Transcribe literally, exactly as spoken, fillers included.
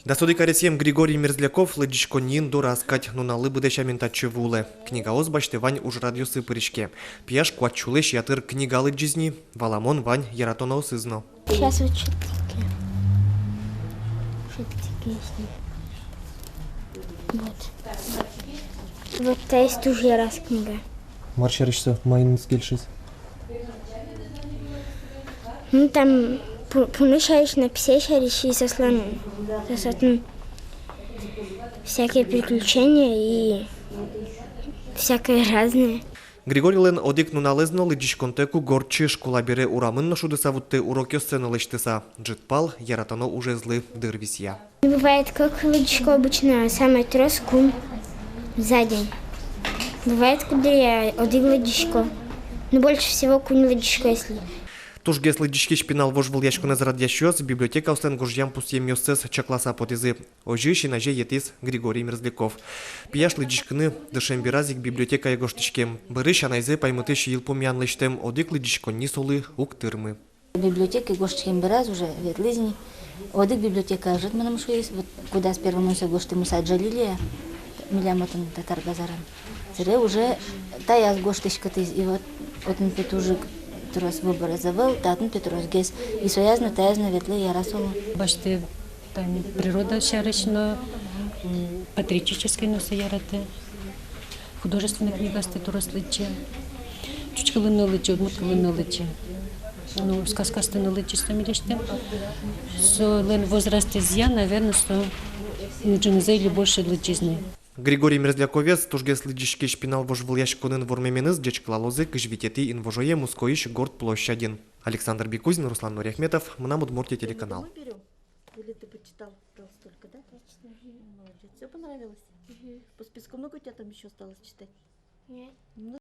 Дас одӥг аресъем Григорий Мерзляков лыдӟиськонниын дораз кадь, нуналлы быдэ сямен татчы вуылэ. Книгаос басьтэ вань ужрадъёсы пыриське. Пияш куать сюлэсь ятыр книга лыдӟиз ни, валамон, вань яратоноосыз но. Сейчас вот всё-таки. Всё-таки есть. Вот. Вот та есть тоже раз книга. Мар сярысь со, маин кельшиз? Ну, там пу-, пуны сярысь но, писэй сярысь, и соослэн, соослэн всякие приключения и всякое разное. Григорийлэн одӥг нуналэз но лыдӟиськонтэк уг ортчы, школа бере урамын но шудыса вуттэ, урокъёссэ но лэсьтыса. Ӝытпал яратоно ужезлы дыр висъя. Бывает, кык лыдӟисько обычно, самой трос куинь за день. Бывает, куддыръя одӥг лыдӟисько. Ну, больше всего куинь лыдӟисько, если. Тужгес лыдӟиськись пинал вожвылъяськонэз радъясьёс библиотекаослэн гожъям пусъемъёссэс чакласа потӥзы. Озьы син азе йӧтӥз Григорий Мерзляков. Пияш лыдӟиськыны дышем бераз ик библиотекае гожтӥськем. Бӧрысь анайзэ паймытӥсь йылпумъян лэсьтэм одӥг лыдӟиськонни солы уг тырмы. Библиотекае гожтӥськем бераз уже ветлӥз ни. Одӥг библиотека ӧжыт мыным шуиз, вот кудаз первой мон сое гожтӥ, Муса Джалилия, милям отын Татар базарын. Собере уже таяз гожтӥськытӥз, и вот отын пе туж ик трос выборез ӧвӧл, татын пе тросгес. И сояз но, таяз но ветлэ, яра солы. Басьтэ тани природа сярысь но, м, патриотической но со яратэ. Художественной книгасты трос лыдӟе. Ӟуч кылын но лыдӟе, удмурт кылын но лыдӟе. Ну, сказкасты но лыдӟиз со милесьтым. Солэн возрастэзъя, наверно, со ӝынызэ или больше лыдӟиз ни. Григорий Мерзляковез тужгес лыдӟиськись пинал вожвылъяськонын вормеменыз ӟечкылалозы кызь витетӥ инвожое Мускоысь Горд площадьын. Александр Бекузин, Руслан Нуриахметов, «Мынам Удмуртие» телеканал. Или ты почитал, читал столько, да? Точно. Молодец. Всё понравилось? Мгм. По списку много у тебя там ещё осталось читать? Нет. Ну,